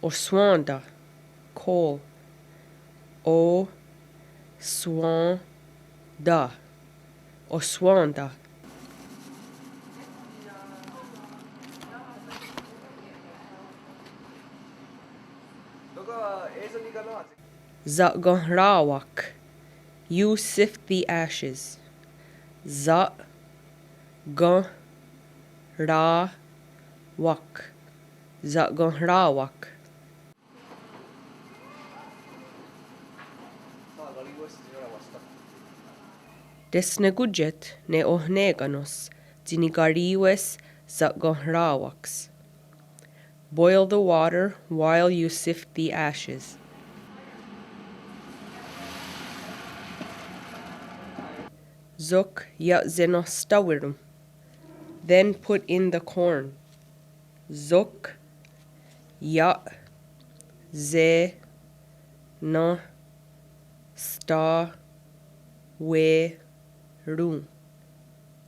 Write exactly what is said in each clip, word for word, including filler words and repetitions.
Oswén:ta, coal. Oswén:ta. Oswén:ta. Sakenhrà:wak. You sift the ashes. Sakenhrà:wak. Sakenhrà:wak. Tesnekóntieht ne ohné:kanos tsi nikarì:wes sakenhrà:waks. Boil the water while you sift the ashes. Sok ia'senenhstá:weron. Then put in the corn. Sok ia'senenhstá:weron.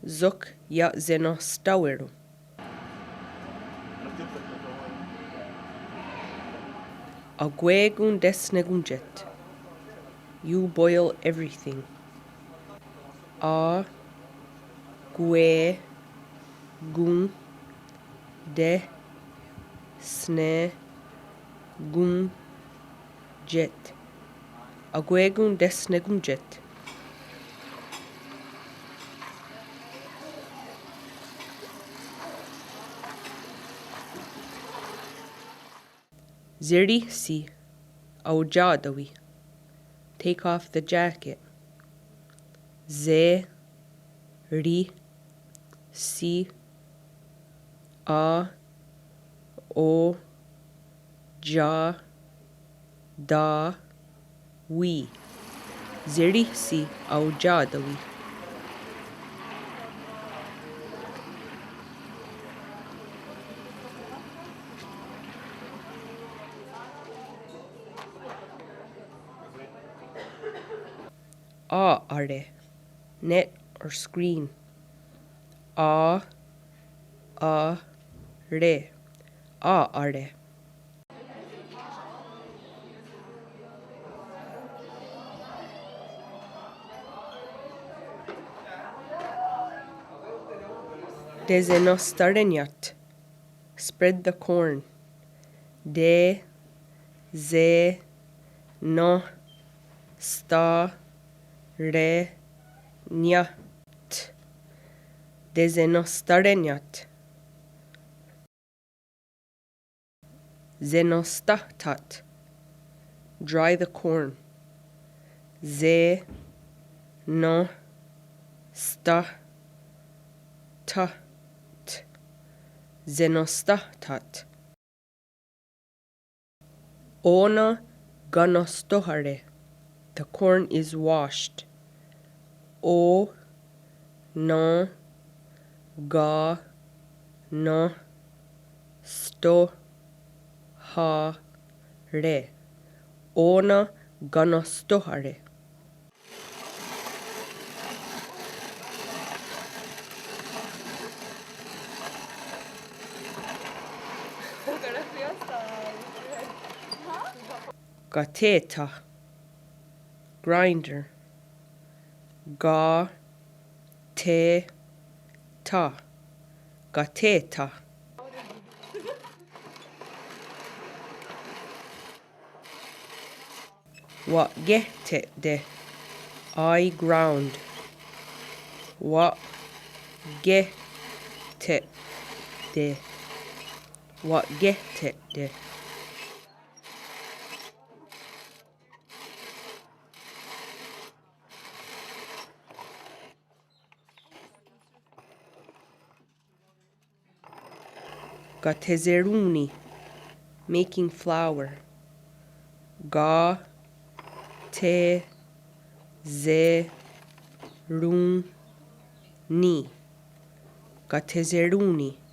Sok ia'senenhstá:weron. Akwé:kon tesnekóntieht. You boil everything. Akwé:kon tesnekóntieht. Akwé:kon tesnekóntieht. Serihsi aotià:tawi. Take off the jacket. Serihsi aotià:tawi. Serihsi aotià:tawi. À:are. Net or screen. À:are. À:are. Tesenenhstaré:niat. Spread the corn. Tesenenhstaré:niat. Tesenenhstaré:niat. Senenhstáthat. Dry the corn. Senenhstáthat. Senenhstáthat. Ó:nen kanenhstóhare. The corn is washed. Ó:nen kanenhstóhare. Ó:nen kanenhstóhare. Kathé:ta. Grinder. Kathé:ta. Kathé:ta. Wa'kéhthe'te'. I ground. Wa'kéhthe'te'. Wa'kéhthe'te'. Katheserón:ni. Making flour. Katheserón:ni. Katheserón:ni.